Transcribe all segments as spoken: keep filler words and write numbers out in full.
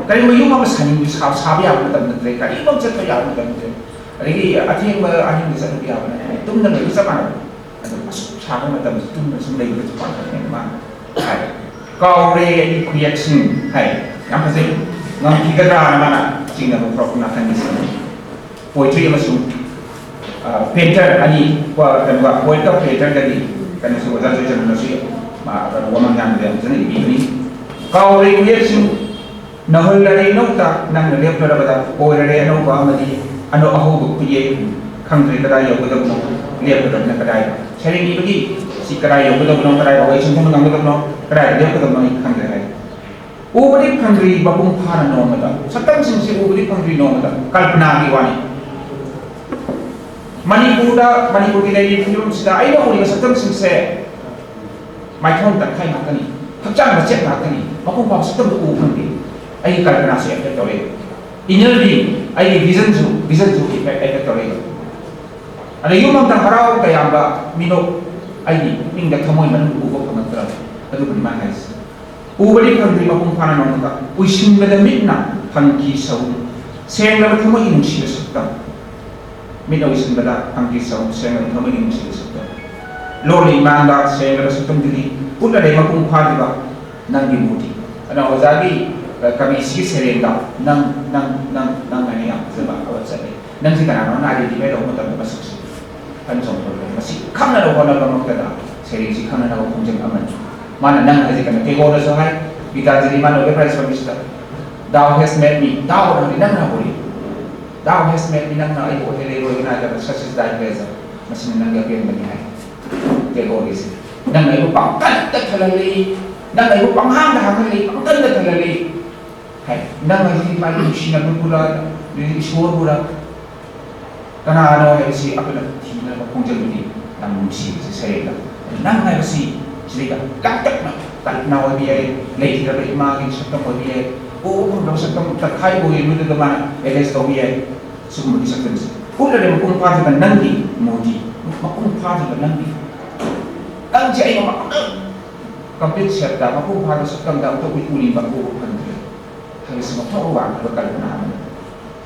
ꯀꯔꯤꯒꯨꯝꯕ ꯌꯨꯝ ꯑꯃ ꯁꯥꯅꯤꯡꯕ ꯁꯥ-, ꯁꯥꯕ ꯌꯥꯕ ꯃꯇꯝ ꯅꯠꯇ꯭ꯔꯦ, ꯀꯔꯤꯒꯨꯝꯕ ꯑꯃ ꯆꯠꯄ ꯌꯥꯕ ꯃꯇꯝ ꯅꯠꯇ꯭ꯔꯦ, ꯑꯗꯒꯤ ꯑꯊꯦꯡꯕ ꯑꯍꯤꯡꯗ ꯆꯠꯂꯨꯕ ꯌꯥꯕ ꯅꯠꯇ꯭ꯔꯦ, ꯇꯨꯝꯅ ꯂꯩꯕ ꯆꯞ ꯃꯥꯟꯅꯕ꯫ ꯑꯗꯨ ꯑꯁꯨꯛ ꯁꯥꯕ ꯃꯇꯝꯁꯤ ꯇꯨꯝꯅ ꯁꯨꯝ ꯂꯩꯕꯗꯁꯨ ꯄꯥꯈꯠꯂꯦꯅ ꯃꯥꯅ ꯍꯥꯏ꯫ "ꯀꯥꯎꯔꯦ ꯑꯩꯒꯤ ꯈꯨꯌꯦꯛꯁꯤꯡ" ꯍꯥꯏ꯫ ꯌꯥꯝ ꯐꯖꯩ꯫ "ꯉꯝꯈꯤꯒꯗ꯭ꯔꯥꯅ" ꯃꯥꯅ ꯆꯤꯡꯅꯕ ꯐꯥꯎꯔꯛꯄ ꯅꯥꯀꯟꯒꯤꯁꯤꯡ꯫ Poetry ꯑꯃꯁꯨꯡ, ꯑ, painter ꯑꯅꯤ, ꯀꯣ, ꯀꯩꯅꯣꯒ, poetꯀ painterꯒꯗꯤ ꯀꯩꯅꯣꯁꯨ, ꯑꯣꯖꯥ ꯖꯣꯏꯆꯟꯗ꯭ꯔꯅꯁꯨ, ꯃꯥ, ꯀꯩꯅꯣ, ꯋꯥꯃꯪ ꯌꯥꯝꯕꯗ ꯌꯥꯝ ꯐꯖꯅ ꯏꯕꯤꯕꯅꯤ꯫ "ꯀꯥꯎꯔꯦ ꯈꯨꯌꯦꯛꯁꯤꯡ ꯅꯧꯍꯜꯂꯔꯦ ꯏꯅꯧꯇ, ꯅꯪꯅ ꯂꯦꯞꯂꯔꯕꯗ ꯑꯣꯏꯔꯔꯦ ꯑꯅꯧꯕ ꯑꯃꯗꯤ ꯑꯅꯧ ꯑꯍꯧꯕ ꯈꯨꯌꯦꯛ, ꯈꯪꯗ꯭ꯔꯦ ꯀꯗꯥꯏ ꯌꯧꯒꯗꯕꯅꯣ, ꯂꯦꯞꯀꯗꯕꯅ ꯀꯗꯥꯏ?" ꯁꯩꯔꯦꯡ ꯏꯕꯒꯤ ꯁꯤ ꯀꯗꯥꯏ ꯌꯧꯒꯗꯕꯅꯣ, ꯀꯗꯥꯏ ꯐꯥꯎ ꯑꯩ ꯁꯨꯝ ꯉꯝꯒꯗꯕꯅꯣ, ꯀꯗꯥꯏꯗ ꯂꯦꯞꯀꯗꯕꯅꯣ ꯑꯩ ꯈꯪꯗ꯭ꯔꯦ ꯍꯥꯏ꯫ "ꯎꯕꯗꯤ ꯐꯪꯗ꯭ꯔꯤ ꯃꯄꯨꯡ ꯐꯥꯅ ꯅꯣꯡꯃꯇ", ꯁꯛꯇꯝꯁꯤꯡꯁꯤ ꯎꯕꯗꯤ ꯐꯪꯗ꯭ꯔꯤ ꯅꯣꯡꯃꯇ, ꯀꯜꯄꯅꯥꯒꯤ ꯋꯥꯅꯤ꯫ ꯃꯅꯤꯄꯨꯔꯗ, ꯃꯅꯤꯄꯨꯔꯒꯤ ꯂꯩꯔꯤꯕ ꯐꯤꯕꯝꯁꯤꯗ ꯑꯩꯅ ꯎꯔꯤꯕ ꯁꯛꯇꯝꯁꯤꯡꯁꯦ ꯃꯥꯏꯊꯣꯡ ꯇꯪꯈꯥꯏ ꯉꯥꯛꯇꯅꯤ, ꯍꯛꯆꯥꯡ ꯃꯆꯦꯠ ꯉꯥꯛꯇꯅꯤ, ꯃꯄꯨꯡ ꯐꯥꯕ ꯁꯛꯇꯝꯗꯨ ꯎꯕ ꯐꯪꯗꯦ꯫ ꯑꯩꯒꯤ ꯀꯜꯄꯅꯥꯁꯦ affect ꯇꯧꯔꯛꯏ, inner being, ꯑꯩꯒꯤ visionꯁꯨ, visionꯁꯨ affect, affect ꯇꯧꯔꯛꯏ꯫ ꯑꯗ ꯌꯨꯝ ꯑꯃꯗ ꯍꯔꯥꯎ ꯇꯌꯥꯝꯕ ꯃꯤꯅꯣꯛ ꯑꯩꯒꯤ ꯄꯨꯛꯅꯤꯡꯗ, ꯊꯃꯣꯏ ꯃꯅꯨꯡꯗ ꯎꯕ ꯐꯪꯉꯛꯇ꯭ꯔꯕ꯫ ꯑꯗꯨꯕꯨꯅꯤ ꯃꯥꯅ ꯍꯥꯏꯁꯦ꯫ "ꯎꯕꯗꯤ ꯐꯪꯗ꯭ꯔꯤ ꯃꯄꯨꯡ ꯐꯥꯅ ꯅꯣꯡꯃꯇ, ꯎꯏꯁꯤꯟꯕꯗ ꯃꯤꯠꯅ ꯐꯪꯈꯤ ꯁꯔꯨꯛ, ꯁꯦꯡꯂꯕ ꯊꯃꯣꯏꯒꯤ ꯅꯨꯡꯁꯤꯕ ꯁꯛꯇꯝ"꯫ ꯃꯤꯠꯅ ꯎꯏꯁꯤꯟꯕꯗ ꯐꯪꯈꯤ ꯁꯔꯨꯛ, ꯁꯦꯡꯂꯕ ꯊꯃꯣꯏꯒꯤ ꯅꯨꯡꯁꯤꯕ ꯁꯛꯇꯝ꯫ ꯂꯣꯜꯂꯤ ꯏꯃꯥꯡꯗ ꯁꯦꯡꯂꯕ ꯁꯛꯇꯝꯗꯨꯗꯤ ꯎꯠꯂꯔꯦ ꯃꯄꯨꯡ ꯐꯥꯗ꯭ꯔꯤꯕ ꯅꯪꯒꯤ ꯃꯨꯔꯇꯤ꯫ ꯑꯗꯨꯅ ꯑꯣꯖꯥꯒꯤ, ꯑ, ꯀꯕꯤꯁꯤꯒꯤ ꯁꯩꯔꯦꯡꯗ "ꯅꯪ, ꯅꯪ, ꯅꯪ, ꯅꯪ" ꯍꯥꯏꯅ ꯌꯥꯝ ꯐꯖꯕ ꯑꯃ ꯆꯠꯂꯦ꯫ ꯅꯪꯁꯤ ꯀꯅꯥꯅꯣꯅ identify ꯇꯧꯕ ꯃꯇꯝꯗ ꯃꯁꯛꯁꯤ ꯈꯟ ꯆꯣꯡꯊꯣꯔꯛꯄ꯫ ꯃꯁꯤ ꯈꯪꯅꯅꯕ ꯍꯣꯠꯅꯕꯃꯛꯇꯗ ꯁꯩꯔꯦꯡꯁꯤ ꯈꯪꯅꯅꯕ ꯈꯣꯡꯖꯪ ꯑꯃꯅꯤ꯫ ꯃꯥꯅ "ꯅꯪ" ꯍꯥꯏꯁꯦ ꯀꯩꯅꯣ? ꯇꯦꯒꯣꯔꯅꯁꯨ ꯍꯥꯏ, ꯒꯤꯇꯥꯟꯖꯂꯤ ꯃꯥꯅ Nobel Prize ꯐꯪꯉꯤꯁꯤꯗ, "Thou hast made me", "thou" ꯍꯥꯏꯕꯗꯤ ꯅꯪꯅ ꯍꯧꯔꯛꯏ, "Thou hast made me", ꯅꯪꯅ ꯑꯩꯕꯨ ꯑꯣꯏꯍꯜꯂꯦ, ꯂꯣꯏꯕ ꯅꯥꯏꯗꯕ such is thy pleasure, ꯃꯁꯤꯅ ꯅꯪꯒꯤ ꯑꯄꯦꯟꯕꯅꯤ ꯍꯥꯏ꯫ ꯇꯦꯒꯣꯔꯒꯤꯁꯦ, "ꯅꯪꯅ ꯑꯩꯕꯨ ꯄꯥꯡꯀꯟꯗ ꯊꯜꯍꯜꯂꯤ, ꯅꯪꯅ ꯑꯩꯕꯨ ꯄꯪꯍꯥꯡꯗ ꯍꯥꯡꯍꯜꯂꯤ, ꯄꯥꯡꯀꯟꯗ ꯊꯜꯍꯜꯂꯤ" ꯍꯥꯏ꯫ "ꯅꯪ ꯍꯥꯏꯁꯤꯗꯤ ꯃꯥꯒꯤ ꯅꯨꯡꯁꯤꯅꯕꯕꯨꯔ, ꯑꯗꯨꯗꯤ ꯏꯁꯣꯔꯕꯨꯔ, ꯀꯅꯥꯅꯣ ꯍꯥꯏꯕꯁꯤ ꯑꯩꯈꯣꯏꯅ ꯊꯤꯅꯕ ꯈꯣꯡꯖꯪꯗꯨꯗꯤ ꯌꯥꯝ ꯅꯨꯡꯁꯤꯕꯁꯦ ꯁꯩꯔꯦꯡꯗ꯫ ꯅꯪ ꯍꯥꯏꯕꯁꯤ ꯁꯤꯗꯩꯗ ꯂꯥꯡꯇꯛꯅ ꯀꯜꯄꯅꯥ ꯑꯣꯏꯕ ꯌꯥꯏ, ꯂꯩꯈꯤꯗ꯭ꯔꯕ ꯏꯃꯥꯒꯤ ꯁꯛꯇꯝ ꯑꯣꯏꯕ ꯌꯥꯏ, ꯎꯕ ꯐꯪꯗꯕ ꯁꯛꯇꯝ ꯇꯪꯈꯥꯏ ꯑꯣꯏꯔꯤꯕꯗꯨꯗ ꯃꯥꯅ arrest ꯇꯧꯕ ꯌꯥꯏ꯫ ꯁꯤꯒꯨꯝꯕꯒꯤ ꯁꯛꯇꯝꯁꯦ ꯎꯠꯂꯔꯦ ꯃꯄꯨꯡ ꯐꯥꯗ꯭ꯔꯤꯕ ꯅꯪꯒꯤ ꯃꯨꯔꯇꯤ, ꯃꯄꯨꯡ ꯐꯥꯗ꯭ꯔꯤꯕ ꯅꯪꯒꯤ, ꯅꯪꯁꯦ ꯑꯩꯅ ꯑꯃꯨꯛꯇ complete setꯇ ꯃꯄꯨꯡ ꯐꯥꯕ ꯁꯛꯇꯝꯗ ꯑꯃꯨꯛꯇ ꯎꯠ-, ꯎꯅꯤꯡꯕ ꯎꯕ ꯐꯪꯗ꯭ꯔꯦ꯫ ꯃꯊꯧ ꯋꯥꯡꯈ꯭ꯔꯕ ꯀꯜꯄꯅꯥ ꯑꯃꯅꯤ꯫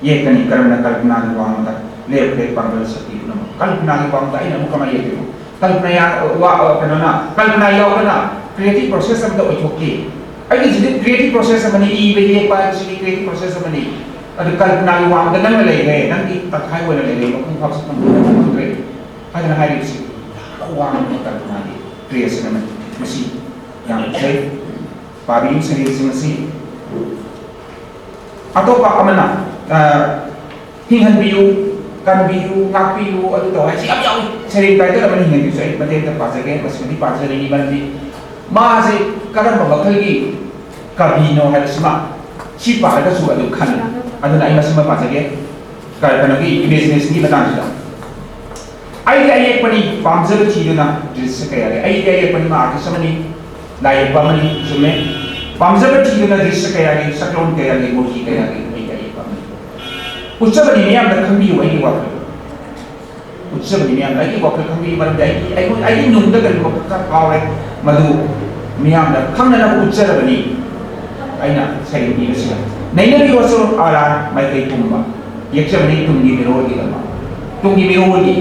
ꯌꯦꯛꯀꯅꯤ꯫ ꯀꯔꯝꯅ ꯀꯜꯄꯅꯥꯒꯤ ꯋꯥꯡꯃꯗ ꯂꯦꯞꯈ꯭ꯔꯦ ꯄꯥꯡꯒꯜ ꯁꯛꯇꯤ ꯄꯨꯝꯅꯃꯛ? ꯀꯜꯄꯅꯥꯒꯤ ꯋꯥꯡꯃꯗ ꯑꯩꯅ ꯑꯃꯨꯛ ꯀꯃꯥꯏꯅ ꯌꯦꯛꯇꯣꯏꯅꯣ? ꯀꯜꯄꯅꯥ ꯌꯥ-, ꯋꯥ-, ꯀꯩꯅꯣꯅ, ꯀꯜꯄꯅꯥ ꯌꯥꯎꯗꯅ creative process ꯑꯃꯇ ꯑꯣꯏꯊꯣꯛꯇꯦ꯫ ꯑꯩꯒꯤꯁꯤꯗꯤ creative process ꯑꯃꯅꯤ, ꯏꯕ ꯌꯦꯛꯄ ꯍꯥꯏꯕꯁꯤꯗꯤ creative process ꯑꯃꯅꯤ꯫ ꯑꯗꯨ ꯀꯜꯄꯅꯥꯒꯤ ꯋꯥꯡꯃꯗ ꯅꯪꯅ ꯂꯩꯔꯦ, ꯅꯪꯒꯤ ꯇꯪꯈꯥꯏ ꯑꯣꯏꯅ ꯂꯩꯔꯦ, ꯃꯄꯨꯡ ꯐꯥꯕꯁꯨ ꯐꯪꯗ꯭ꯔꯦ꯫ ꯍꯥꯏꯗꯅ ꯍꯥꯏꯔꯤꯕꯁꯤ ꯌꯥꯝꯅ ꯋꯥꯡꯕ ꯀꯜꯄꯅꯥꯒꯤ creation ꯑꯃꯅꯤ꯫ ꯃꯁꯤ ꯌꯥꯝ ꯐꯖꯩ꯫ ꯄꯥꯕꯤꯌꯨ ꯁꯩꯔꯦꯡꯁꯤꯡ ꯑꯁꯤ꯫ ꯑꯇꯣꯞꯄ ꯑꯃꯅ, ꯑ, ꯍꯤꯡꯍꯟꯕꯤꯌꯨ, ꯀꯟꯕꯤꯌꯨ, ꯉꯥꯛꯄꯤꯌꯨ, ꯑꯗꯨ ꯇꯧ ꯍꯥꯏꯁꯤ ꯌꯥꯝ ꯌꯥꯎꯏ꯫ ꯁꯩꯔꯦꯡ title ꯑꯃꯅ ꯍꯤꯡꯍꯟꯕꯤꯌꯨꯁꯨ ꯑꯩ ꯃꯇꯦꯛ ꯑꯃꯇ ꯄꯥꯖꯒꯦ, ꯃꯁꯤꯃꯗꯤ ꯄꯥꯖꯔꯤꯉꯩ ꯃꯔꯝꯗꯤ ꯃꯥꯁꯦ ꯀꯔꯝꯕ ꯃꯈꯜꯒꯤ ꯀꯕꯤꯅꯣ ꯍꯥꯏꯕꯁꯤꯃ ꯁꯤ ꯄꯥꯔꯒꯁꯨ ꯑꯗꯨꯝ ꯈꯪꯉꯤ꯫ ꯑꯗꯨꯅ ꯑꯩ ꯃꯁꯤꯃ ꯄꯥꯖꯒꯦ, ꯀ-, ꯀꯩꯅꯣꯒꯤ imaginationꯒꯤ ꯃꯇꯥꯡꯁꯤꯗ꯫ ꯑꯩꯒꯤ ꯑꯌꯦꯛꯄꯅꯤ ꯄꯥꯝꯖꯕ ꯊꯤꯗꯨꯅ ꯗ꯭ꯔꯤꯁ ꯀꯌꯥꯒꯤ꯫ ꯑꯩꯒꯤ ꯑꯌꯦꯛꯄꯅꯤ, ꯃꯥ artist ꯑꯃꯅꯤ, ꯂꯥꯏ ꯌꯦꯛꯄ ꯑꯃꯅꯤ, ꯆꯨꯝꯃꯦ꯫ ꯄꯥꯝꯖꯕ ꯊꯤꯗꯨꯅ ꯗ꯭ꯔꯤꯁ ꯀꯌꯥꯒꯤ, ꯁꯛꯂꯣꯟ ꯀꯌꯥꯒꯤ, ꯃꯨꯔꯇꯤ ꯀꯌꯥꯒꯤ ꯑꯩꯒꯤ ꯑꯌꯦꯛꯄ ꯑꯃꯅꯤ꯫ ꯎꯠꯆꯕꯅꯤ ꯃꯤꯌꯥꯝꯗ ꯈꯪꯕꯤꯌꯨ ꯑꯩꯒꯤ ꯋꯥꯈꯜ꯫ ꯎꯠꯆꯕꯅꯤ ꯃꯤꯌꯥꯝꯗ ꯑꯩꯒꯤ ꯋꯥꯈꯜ ꯈꯪꯕꯤꯌꯨ, ꯃꯔꯝꯗꯤ ꯑꯩꯒꯤ, ꯑꯩꯒꯤ, ꯑꯩꯒꯤ ꯅꯨꯡꯗ ꯀꯔꯤꯒꯨꯝꯕ ꯈꯔ ꯐꯥꯎꯔꯦ, ꯃꯗꯨ ꯃꯤꯌꯥꯝꯗ ꯈꯪꯅꯅꯕ ꯎꯠꯆꯔꯕꯅꯤ꯫ ꯑꯩꯅ ꯁꯩꯔꯦꯡ ꯏꯕꯁꯤꯗ ꯅꯩꯅꯕꯤ ꯋꯥꯆꯣꯜ ꯑꯔꯥꯟ ꯃꯥꯏꯀꯩ ꯄꯨꯝꯕ꯫ ꯌꯦꯛꯆꯕꯅꯤ ꯇꯨꯡꯒꯤ ꯃꯤꯔꯣꯜꯒꯤꯗꯃꯛ꯫ ꯇꯨꯡꯒꯤ ꯃꯤꯔꯣꯜꯒꯤ,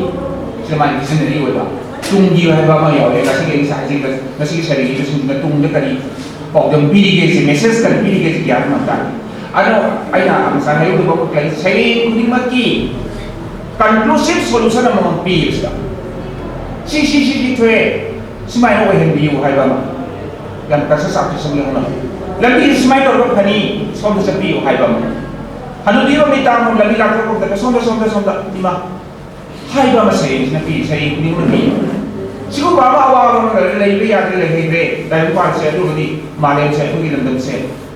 ꯁꯤꯗ ꯃꯥꯒꯤ visionary ꯑꯣꯏꯕ, ꯇꯨꯡꯒꯤ ꯍꯥꯏꯕ ꯑꯃ ꯌꯥꯎꯔꯦ꯫ ꯉꯁꯤꯒꯤ ꯑꯩꯅ ꯍꯥꯏꯖꯈꯤꯕ, ꯉꯁꯤꯒꯤ ꯁꯩꯔꯦꯡ ꯏꯕꯁꯤꯡꯗꯨꯅ ꯇꯨꯡꯗ ꯀꯔꯤ ꯄꯥꯎꯗꯝ ꯄꯤꯔꯤꯒꯦ, ꯁꯤ message ꯀꯔꯤ ꯄꯤꯔꯤꯒꯦ, ꯁꯤ ꯒ꯭ꯌꯥꯟ ꯑꯃ ꯇꯥꯔꯦ꯫ ꯑꯗꯣ ꯑꯩꯅ ꯉꯁꯥꯏ ꯍꯥꯏꯍꯧꯈꯤꯕ ꯀꯔꯤ, ꯁꯩꯔꯦꯡ ꯈꯨꯗꯤꯡꯃꯛꯀꯤ conclusive solution ꯑꯃꯃꯝ ꯄꯤꯌꯦꯕ ꯁꯤꯗ꯫ ꯁꯤ, ꯁꯤ, ꯁꯤ, ꯁꯤ ꯊꯣꯛꯑꯦ, ꯁꯨꯃꯥꯏꯅ ꯑꯣꯏꯍꯟꯕꯤꯌꯨ ꯍꯥꯏꯕ ꯑꯃ꯫ ꯌꯥꯝ conscious artist ꯑꯃꯒꯤ ꯍꯧꯅꯕꯤ꯫ ꯂꯝꯕꯤꯁꯤ ꯁꯨꯃꯥꯏꯅ ꯇꯧꯔꯒ ꯐꯅꯤ, ꯁꯣꯝꯗ ꯆꯠꯄꯤꯌꯨ ꯍꯥꯏꯕ ꯑꯃ꯫ ꯍꯅꯨꯕꯤ ꯑꯃ ꯃꯤ ꯇꯥꯡꯕ ꯂꯝꯕꯤ ꯂꯥꯟꯊꯣꯛꯄ ꯃꯇꯝꯗ ꯁꯣꯝꯗ, ꯁꯣꯝꯗ, ꯁꯣꯝꯗ, ꯏꯃꯥ ꯍꯥꯏꯕ ꯑꯃ ꯁꯩꯔꯦꯡꯁꯤꯅ ꯄꯤ, ꯁꯩꯔꯦꯡ ꯈꯨꯗꯤꯡꯃꯛꯅ ꯄꯤ꯫ ꯁꯤꯒꯨꯝꯕ ꯑꯃ ꯑꯋꯥꯕ ꯑꯃ ꯂꯩꯕ ꯌꯥꯗ꯭ꯔꯦ, ꯂꯩꯍꯩꯗ꯭ꯔꯦ, ꯂꯥꯏꯕꯛ ꯄꯥꯜꯂꯁꯦ, ꯑꯗꯨꯒꯗꯤ ꯃꯥꯂꯦꯝꯁꯦ, ꯑꯩꯈꯣꯏꯒꯤ ꯂꯝꯗꯝꯁꯦ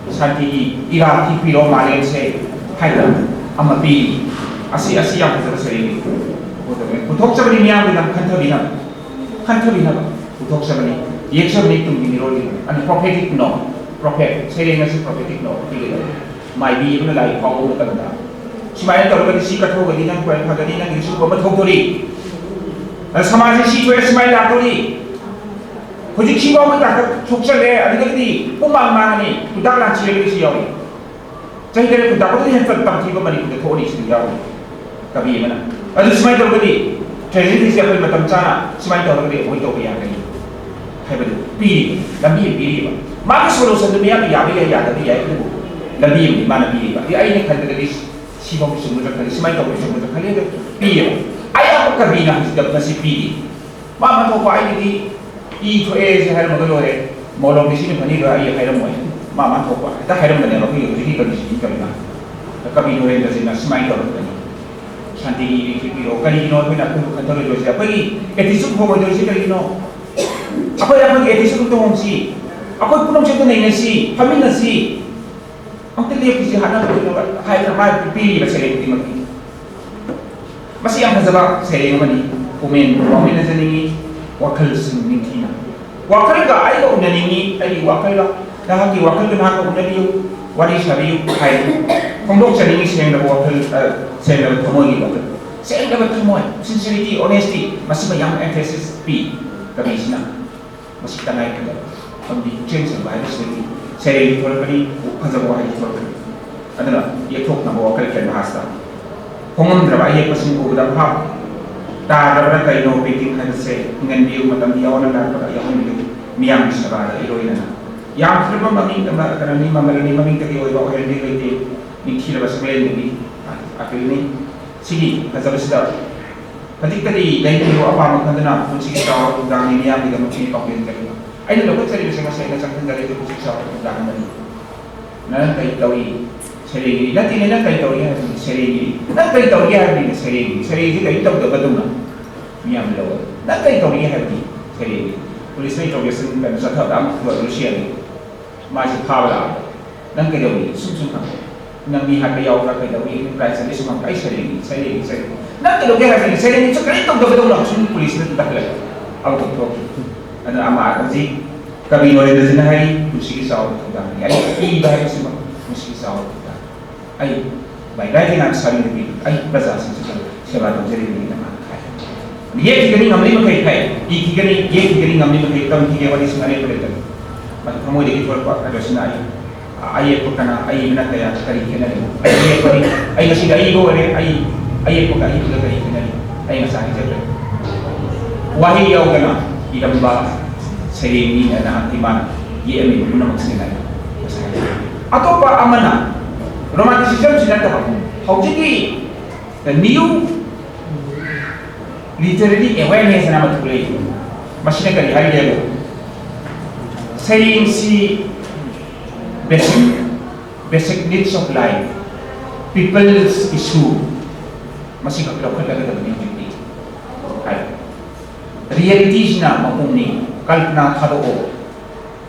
ꯁꯥꯟꯇꯤꯒꯤ ꯏꯔꯥ ꯊꯤꯄꯤꯔꯣ ꯃꯥꯂꯦꯝꯁꯦ ꯍꯥꯏꯕ ꯑꯃ ꯄꯤ꯫ ꯑꯁꯤ, ꯑꯁꯤ ꯌꯥꯝ ꯐꯖꯕ ꯁꯩꯔꯦꯡꯅꯤ꯫ ꯄꯨꯊꯣꯛꯆꯕꯅꯤ ꯃꯤꯌꯥꯝꯒꯤꯗꯃꯛ ꯈꯟꯊꯕꯤꯅꯕ, ꯈꯟꯊꯕꯤꯅꯕ ꯄꯨꯊꯣꯛꯆꯕꯅꯤ, ꯌꯦꯛꯆꯕꯅꯤ ꯇꯨꯡꯒꯤ ꯃꯤꯔꯣꯜꯒꯤꯗꯃꯛ꯫ ꯑꯗꯨ prophetic note, prophet, ꯁꯩꯔꯦꯡ ꯑꯁꯤ prophetic note ꯄꯤꯒꯗꯕꯅꯤ꯫ ꯃꯥꯏꯕꯤ ꯑꯃꯅ ꯂꯥꯏ ꯐꯥꯎꯕ ꯃꯇꯝꯗ, "ꯁꯨꯃꯥꯏꯅ ꯇꯧꯔꯒꯗꯤ ꯁꯤ ꯀꯠꯊꯣꯛꯑꯒꯗꯤ ꯅꯪ ꯈ꯭ꯋꯥꯏ ꯐꯒꯅꯤ, ꯅꯪꯒꯤꯗꯤ ꯁꯤꯒꯨꯝꯕ ꯑꯃ ꯊꯣꯛꯇꯣꯔꯤ꯫ ꯑꯗ ꯁꯃꯥꯖꯁꯤ ꯁꯤ ꯊꯣꯛꯑꯦ, ꯁꯨꯃꯥꯏꯅ ꯂꯥꯛꯇꯣꯔꯤ꯫ ꯍꯧꯖꯤꯛ ꯁꯤꯐꯥꯎꯕ ꯇꯥꯛꯇ ꯊꯣꯛꯆꯜꯂꯦ, ꯑꯗꯨꯗꯒꯤꯗꯤ ꯄꯨꯝꯃꯥꯡ ꯃꯥꯡꯉꯅꯤ, ꯍꯤꯗꯥꯛ ꯂꯥꯟꯊꯤꯔꯒꯗꯤ ꯁꯤ ꯌꯥꯎꯏ"꯫ ꯆꯍꯤ ꯇꯔꯦꯠ ꯀꯨꯟ ꯇꯥꯛꯄꯗꯒꯤ ꯍꯦꯟꯅ ꯇꯝꯈꯤꯕ ꯃꯅꯤꯄꯨꯔꯗ ꯊꯣꯛꯑꯅꯤ ꯁꯤꯗ ꯌꯥꯎꯔꯤ ꯀꯕꯤ ꯑꯃꯅ꯫ ꯑꯗꯨ ꯁꯨꯃꯥꯏꯅ ꯇꯧꯔꯒꯗꯤ tragedy ꯁꯦ ꯑꯩꯈꯣꯏ ꯃꯇꯝ ꯆꯥꯅ ꯁꯨꯃꯥꯏꯅ ꯇꯧꯔꯒꯗꯤ avoid ꯇꯧꯕ ꯌꯥꯒꯅꯤ ꯍꯥꯏꯕꯗꯨ ꯄꯤꯔꯤꯕ, ꯂꯝꯕꯤ ꯑꯃ ꯄꯤꯔꯤꯕ꯫ ꯃꯥꯒꯤ solution ꯗꯨ ꯃꯤꯌꯥꯝꯅ ꯌꯥꯕ ꯌꯥꯏ, ꯌꯥꯗꯕ ꯌꯥꯏ, ꯑꯗꯨꯕꯨ ꯂꯝꯕꯤ ꯑꯃꯗꯤ ꯃꯥꯅ ꯄꯤꯔꯤꯕ꯫ ꯑꯗꯨ ꯑꯩꯅ ꯈꯟꯕꯗꯗꯤ ꯁꯤꯐꯥꯎ ꯆꯨꯝꯒꯗ꯭ꯔꯥ ꯈꯜꯂꯤ, ꯁꯨꯃꯥꯏꯅ ꯇꯧꯕ ꯆꯨꯝꯒꯗ꯭ꯔꯥ ꯈꯜꯂꯤ, ꯑꯗꯨ ꯄꯤꯌꯦꯕ꯫ ꯑꯌꯥꯝꯕ ꯀꯕꯤꯅ ꯍꯧꯖꯤꯛꯇ ꯃꯁꯤ ꯄꯤꯔꯤ꯫ ꯃꯥ ꯃꯥ ꯊꯣꯛꯄ ꯑꯩꯒꯤꯗꯤ ꯏ ꯊꯣꯛꯑꯦ ꯁꯤ ꯍꯥꯏꯔꯝꯃꯒ ꯂꯣꯏꯔꯦ꯫ ꯃꯣꯂꯣꯝꯗꯤ ꯁꯤꯅ ꯐꯅꯤꯗꯣ ꯑꯩ ꯍꯥꯏꯔꯝꯃꯣꯏ꯫ ꯃꯥ ꯃꯥ ꯊꯣꯛꯄ ꯍꯦꯛꯇ ꯍꯥꯏꯔꯝꯕꯅꯦꯕ ꯑꯩꯈꯣꯏꯒꯤ ꯍꯧꯖꯤꯛꯀꯤ ꯀꯕꯤꯁꯤꯒꯤ ꯀꯕꯤꯅ꯫ ꯀꯕꯤ ꯅꯣꯔꯦꯟꯗ꯭ꯔꯁꯤꯅ ꯁꯨꯃꯥꯏꯅ ꯇꯧꯔꯛꯄꯅꯤ꯫ ꯁꯥꯟꯇꯤꯒꯤ ꯏꯔꯤꯛꯁꯦ ꯄꯤꯔꯛꯑꯣ꯫ ꯀꯔꯤꯒꯤꯅꯣ ꯑꯩꯈꯣꯏꯅ ꯑꯩꯈꯣꯏꯕꯨ ꯈꯟꯊꯔꯣꯏꯗꯣꯏꯁꯦ? ꯑꯩꯈꯣꯏꯒꯤ attitude ꯍꯣꯡꯉꯣꯏꯗꯣꯏꯁꯦ ꯀꯔꯤꯒꯤꯅꯣ? ꯑꯩꯈꯣꯏ ꯑꯩꯈꯣꯏꯒꯤ attitude ꯑꯝꯇ ꯍꯣꯡꯁꯤ꯫ ꯑꯩꯈꯣꯏ ꯄꯨꯝꯅꯃꯛꯁꯦ ꯑꯝꯇ ꯅꯩꯅꯁꯤ, ꯐꯝꯃꯤꯟꯅꯁꯤ꯫ ꯑꯝꯇ ꯂꯦꯞꯈꯤꯁꯤ, ꯍꯥꯠꯅꯕ ꯀꯩꯅꯣ ꯍꯥꯏꯗꯅ ꯃꯥ ꯄꯤꯔꯤꯕ ꯁꯩꯔꯦꯡ ꯈꯨꯗꯤꯡꯃꯛꯀꯤ꯫ ꯃꯁꯤ ꯌꯥꯝ ꯐꯖꯕ ꯁꯩꯔꯦꯡ ꯑꯃꯅꯤ꯫ ꯄꯨꯛꯃꯦꯟ ꯋꯥꯃꯦꯟꯅꯖꯅꯤꯡꯉꯤ, ꯋꯥꯈꯜꯁꯤꯡ ꯅꯤꯡꯊꯤꯅ꯫ ꯋꯥꯈꯜꯒ ꯑꯩꯒ ꯎꯅꯅꯤꯡꯉꯤ, ꯑꯩꯒꯤ ꯋꯥꯈꯜꯒ, ꯅꯍꯥꯛꯀꯤ ꯋꯥꯈꯜꯒ ꯅꯍꯥꯛꯀ ꯎꯅꯕꯤꯌꯨ, ꯋꯥꯔꯤ ꯁꯥꯕꯤꯌꯨ ꯍꯥꯏ꯫ ꯐꯣꯡꯗꯣꯛꯆꯅꯤꯡꯉꯤ ꯁꯦꯡꯂꯕ ꯋꯥꯈꯜ, ꯑ, ꯁꯦꯡꯂꯕ ꯊꯃꯣꯏꯒꯤ ꯋꯥꯈꯜ꯫ ꯁꯦꯡꯂꯕ ꯊꯃꯣꯏ, sincerity, honesty, ꯃꯁꯤꯃ ꯌꯥꯝ emphasis ꯄꯤ ꯀꯕꯤꯁꯤꯅ꯫ ꯃꯁꯤ ꯇꯉꯥꯏ ꯐꯗꯕ ꯂꯝꯕꯤ ꯄꯨꯛꯆꯦꯜ ꯁꯦꯡꯕ ꯍꯥꯏꯕꯁꯤꯗꯒꯤ ꯁꯩꯔꯦꯡ ꯊꯣꯔꯛꯀꯅꯤ, ꯐꯖꯕ ꯋꯥꯍꯩ ꯊꯣꯔꯛꯀꯅꯤ꯫ ꯑꯗꯨꯅ ꯌꯦꯛꯊꯣꯛꯅꯕ ꯋꯥꯈꯜ ꯀꯌꯥ ꯃꯍꯥꯖꯇ ꯍꯣꯡꯉꯝꯗ꯭ꯔꯕ ꯑꯌꯦꯛꯄꯁꯤꯡ ꯎꯕꯗ ꯚꯥꯞ ꯇꯥꯗ꯭ꯔꯕ꯭ꯔꯥ ꯀꯩꯅꯣ? Painting ꯍꯥꯏꯕꯁꯦ ꯍꯤꯡꯍꯟꯕꯤꯌꯨ, ꯃꯇꯝꯒꯤ ꯑꯑꯣꯟ ꯑꯅꯥ ꯂꯥꯛꯄꯗ ꯌꯥꯎꯍꯟꯕꯤꯌꯨ, ꯃꯤꯌꯥꯝꯒꯤ ꯁꯦꯕꯥꯗ ꯏꯔꯣꯏꯅꯅ꯫ ꯌꯥꯝꯈ꯭ꯔꯕ ꯃꯃꯤꯡ ꯑꯃ ꯀꯩꯅꯣꯅꯤ, ꯃꯃꯜꯅꯤ, ꯃꯃꯤꯡꯗꯒꯤ ꯑꯣꯏꯕ ꯑꯣꯏꯍꯟꯕꯤ ꯂꯩꯇꯦ꯫ ꯅꯤꯡꯊꯤꯔꯕ ꯁꯛꯂꯦꯟꯗꯒꯤ ꯑꯄꯤꯜꯅꯤ꯫ ꯁꯤꯒꯤ ꯐꯖꯕꯁꯤꯗ ꯍꯧꯖꯤꯛꯇꯗꯤ ꯂꯩꯕꯤꯌꯨ ꯑꯄꯥꯝꯕ ꯈꯟꯗꯨꯅ ꯄꯨꯟꯁꯤꯒꯤ ꯆꯥꯎꯔꯕ ꯊꯧꯗꯥꯡꯅꯤ ꯃꯤꯌꯥꯝꯒꯤꯗꯃꯛ ꯁꯤ ꯄꯥꯎꯖꯦꯜ ꯀꯔꯤ? ꯑꯩꯅ ꯂꯧꯈꯠꯆꯔꯤꯕꯁꯦ ꯉꯁꯤ ꯑꯩꯅ ꯆꯪꯁꯤꯟꯖꯔꯤꯕꯁꯦ ꯄꯨꯟꯁꯤꯒꯤ ꯆꯥꯎꯔꯕ ꯊꯧꯗꯥꯡ ꯑꯃꯅꯤ꯫ ꯅꯪ ꯀꯔꯤ ꯇꯧꯔꯤ? ꯁꯩꯔꯦꯡꯒꯤ ꯅꯠꯇꯦꯅꯦ, ꯅꯪ ꯀꯔꯤ ꯇꯧꯔꯤ ꯍꯥꯏꯕꯅꯤ ꯁꯩꯔꯦꯡꯒꯤ꯫ ꯅꯪ ꯀꯔꯤ ꯇꯧꯔꯤ ꯍꯥꯏꯕꯅꯤꯅꯦ ꯁꯩꯔꯦꯡꯒꯤ꯫ ꯁꯩꯔꯦꯡꯁꯤ ꯀꯔꯤ ꯇꯧꯗꯕꯗꯧꯅ ꯃꯤꯌꯥꯝꯅ ꯂꯧꯋꯦ꯫ ꯅꯪ ꯀꯔꯤ ꯇꯧꯔꯤ ꯍꯥꯏꯕꯅꯤ ꯁꯩꯔꯦꯡꯒꯤ꯫ ꯄꯨꯂꯤꯁꯅ interrogation ꯀꯩꯅꯣ ꯆꯠꯊꯕꯗ ꯑꯃꯨꯛ ꯂꯣꯏꯁꯤꯜꯂꯤ꯫ ꯃꯥꯁꯦ ꯐꯥꯕ ꯂꯥꯛꯑꯕ꯫ ꯅꯪ ꯀꯩꯗꯧꯔꯤ? ꯁꯨꯝ ꯁꯨꯝ ꯍꯪꯉꯦ꯫ ꯅꯪ ꯃꯤ ꯍꯥꯠꯄ ꯌꯥꯎꯕ꯭ꯔꯥ? ꯀꯩꯗꯧꯔꯤ? ꯅꯪ ꯀꯥꯏ ꯆꯠꯂꯤ? ꯁꯨꯝ ꯍꯪꯕ꯫ ꯑꯩ ꯁꯩꯔꯦꯡꯅꯤ, ꯁꯩꯔꯦꯡꯅꯤ, ꯁꯩꯔꯦꯡꯅꯤ꯫ ꯅꯪ ꯀꯩꯗꯧꯒꯦ ꯍꯥꯏꯕꯅꯤ? ꯁꯩꯔꯦꯡꯅꯤꯁꯨ ꯀꯔꯤꯝ ꯇꯧꯗꯕꯗꯧꯅ ꯁꯨꯝ ꯄꯨꯂꯤꯁꯅ ꯇꯥꯍꯜꯂꯦ꯫ ꯑꯃꯈꯛ ꯊꯣꯛꯈꯤ꯫ ꯑꯗꯨꯅ ꯑꯃ ꯍꯧꯖꯤꯛ ꯀꯕꯤ ꯅꯣꯔꯦꯟꯗ꯭ꯔꯖꯤꯅ ꯍꯥꯏꯔꯤ, ꯄꯨꯟꯁꯤꯒꯤ ꯆꯥꯎꯕ ꯊꯧꯗꯥꯡꯅꯤ꯫ ꯑꯩ ꯏꯕ ꯍꯥꯏꯕꯁꯤꯃꯛ ꯄꯨꯟꯁꯤꯒꯤ ꯆꯥꯎꯕ ꯊꯧꯗꯥꯡꯅꯤ꯫ ꯑꯩ by writing I'm serving the people. ꯑꯩ ꯄ꯭ꯔꯖꯥꯁꯤꯡꯁꯤꯕꯨ ꯁꯦꯕꯥ ꯇꯧꯖꯔꯤꯕꯅꯤꯅ ꯃꯥꯅ ꯍꯥꯏ꯫ ꯌꯦꯛꯈꯤꯒꯅꯤ ꯉꯝꯂꯤ ꯃꯈꯩ ꯍꯥꯏ, ꯏꯈꯤꯒꯅꯤ, ꯌꯦꯛꯈꯤꯒꯅꯤ ꯉꯝꯂꯤ ꯃꯈꯩ ꯇꯝꯈꯤꯒꯦ, ꯋꯥꯔꯤꯁꯤꯡ ꯑꯔꯦꯝꯕ ꯂꯩꯇꯅ꯫ ꯃꯗꯨ ꯊꯃꯣꯏꯗꯒꯤ ꯊꯣꯔꯛꯄ ꯍꯥꯏꯕꯁꯤꯅ ꯑꯩ ꯑꯌꯦꯛꯄ ꯀꯅꯥ, ꯑꯏꯕꯅ ꯀꯌꯥ, ꯀꯔꯤ ꯈꯦꯠꯅꯔꯤꯕ? ꯑꯩ ꯑꯌꯦꯛꯄꯅꯤ, ꯑꯩ ꯉꯁꯤꯗꯤ ꯑꯏꯕ ꯑꯣꯏꯔꯦ, ꯑꯩ ꯑꯌꯦꯛꯄꯒ ꯑꯏꯕꯒ ꯀꯔꯤ ꯈꯦꯠꯅꯔꯤꯕ? ꯑꯩ ꯉꯁꯥꯏ ꯍꯥꯏꯖꯈ꯭ꯔꯦ, ꯋꯥꯍꯩ ꯌꯥꯎꯗꯅ ꯏꯔꯝꯕ ꯁꯩꯔꯦꯡꯅꯤ ꯍꯥꯏꯅ ꯏꯃꯥꯅ ꯌꯦꯛꯑꯝꯃꯤꯕ ꯄꯨꯝꯅꯃꯛꯁꯤꯅ ꯉꯁꯥꯏ꯫ ꯑꯇꯣꯞꯄ ꯑꯃꯅ, ꯔꯣꯃꯥꯟꯇꯤꯁꯤꯖꯝꯁꯤ ꯅꯠꯇꯕ, ꯍꯧꯖꯤꯛꯀꯤ the new literary awareness ꯍꯥꯏꯅ ꯑꯃ ꯊꯣꯛꯂꯛꯏ꯫ ꯃꯁꯤꯅ ꯀꯔꯤ ꯍꯥꯏꯒꯦ ꯍꯥꯏꯕ? ꯁꯩꯔꯦꯡꯁꯤ basic, basic needs of life, people's issue, ꯃꯁꯤꯈꯛ ꯂꯧꯈꯠꯂꯒꯗꯕꯅꯤ ꯍꯧꯖꯤꯛꯇꯤ ꯍꯥꯏ꯫ ꯔꯤꯌꯦꯂꯤꯇꯤꯁꯤꯅ ꯃꯄꯨꯡꯅꯤ꯫ ꯀꯜꯄꯅꯥ ꯊꯥꯗꯣꯛꯑꯣ꯫